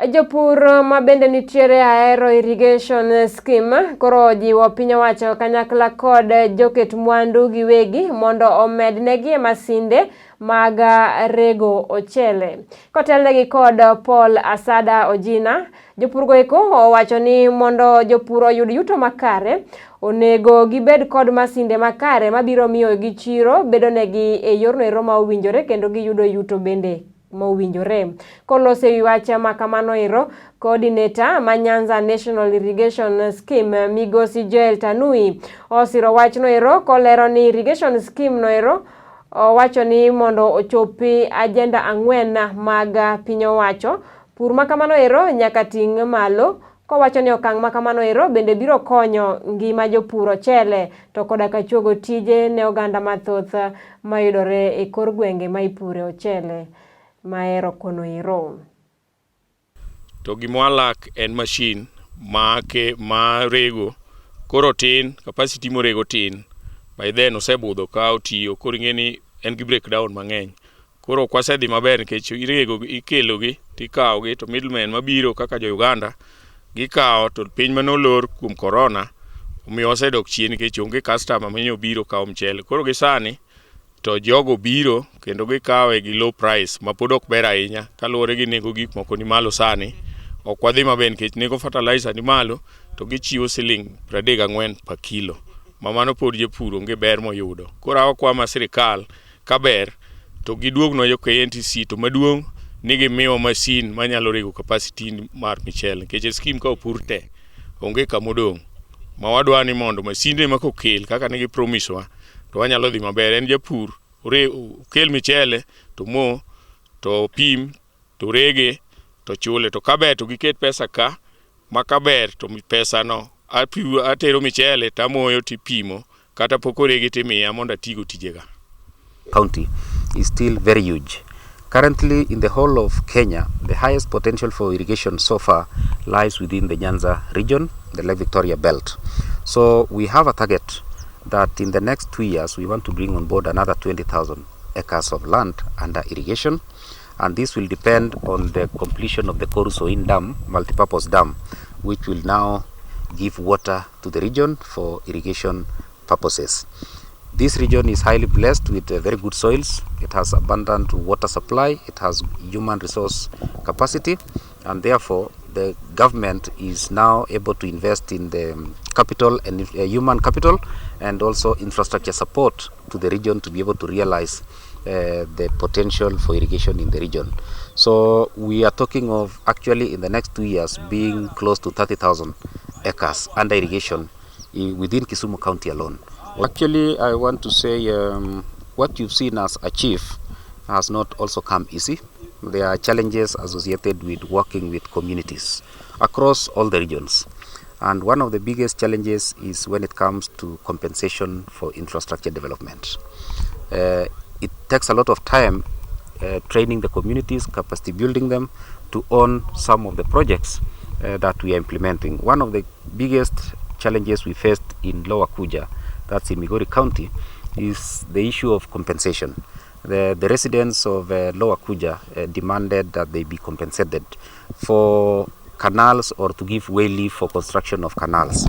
Jopur ma bende nitiere Ahero Irrigation Scheme koro ojiwo piny owacho kanyakla kod joket mwandu giwegi mondo omed negi masinde mag rego ochele. Kotelnegi kod Paul Asada Ojina, jopurgo eko owacho ni mondo jopur oyud yuto makare, onego gibed kod masinde makare mabiro miyo gi chiro bedonegi e yorno ero ma owinjore kendo giyudo yuto bende mowinjore. Koloso e wi wach ma kamano ero, coordinator ma Nyanza National Irrigation Scheme Migosi Joel Tanui osiro wachno ero kolero ni irrigation scheme no ero owacho ni mondo ochopi agenda 4 mag piny owacho, pur ma kamano ero nyaka ting' malo kowacho ni okang' ma kamano ero bende biro konyo ngima jopur ochele to koda ka chuogo tije ne oganda mathoth mayudore e kor gwenge ma ipure ochele mahero kono ero. To gima walak en machine ma ke ma rego koro tin capacity morego tin by then osebudho ka otiyo koro ing'e ni en gi breakdown mang'eny. Koro ok wasedhi maber nikech irego ikelo gi tikawo gi to middlemen mabiro kaka jo Uganda gikawo to piny mane olor kuom corona omiyo wasedok chien nikech onge customer mane obiro kawo mchele. Koro gi sani to jogo biro kendo gikawe gi low price ma pod ok ber ahinya kaluwore gi nengo gik moko ni malo sani. Ok wadhi maber nikech nengo fertilizer ni malo to gichiwo siling 34 per kilo ma mano pod jopur onge ber moyudo. Koro akwa ma sirikal kaber to giduognwa jo KNTC to maduong' ni gimiwa masin manyalo rego capacity mar michele nikech e scheme ka opur te onge kamodong' ma wadwa ni mondo masinde ma kokel kaka ne gi promise wa to wanyalo dhi maber. En japur okel michele to mo to pim to rege to chule to kaber to giket pesa ka ma kaber to pesa no atero michele tamoyo tipimo kata pok oregi timiya mondo atigo tijega. County is still very huge. Currently, in the whole of Kenya, the highest potential for irrigation so far lies within the Nyanza region, the Lake Victoria belt. So we have a target that in the next 2 years, we want to bring on board another 20,000 acres of land under irrigation. And this will depend on the completion of the Koru Soin Dam, multipurpose dam, which will now give water to the region for irrigation purposes. This region is highly blessed with very good soils. It has abundant water supply. It has human resource capacity, and therefore the government is now able to invest in the capital and human capital and also infrastructure support to the region to be able to realize the potential for irrigation in the region. So we are talking of actually in the next 2 years being close to 30,000 acres under irrigation within Kisumu County alone. Actually, I want to say what you've seen us achieve has not also come easy. There are challenges associated with working with communities across all the regions. And one of the biggest challenges is when it comes to compensation for infrastructure development. It takes a lot of time training the communities, capacity building them to own some of the projects that we are implementing. One of the biggest challenges we faced in Lower Kuja, that's in Migori County, is the issue of compensation. The residents of Lower Kuja demanded that they be compensated for canals or to give way for construction of canals.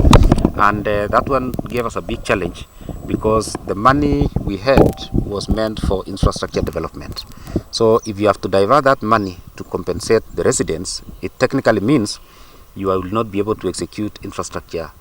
And that one gave us a big challenge because the money we had was meant for infrastructure development. So if you have to divert that money to compensate the residents, it technically means you will not be able to execute infrastructure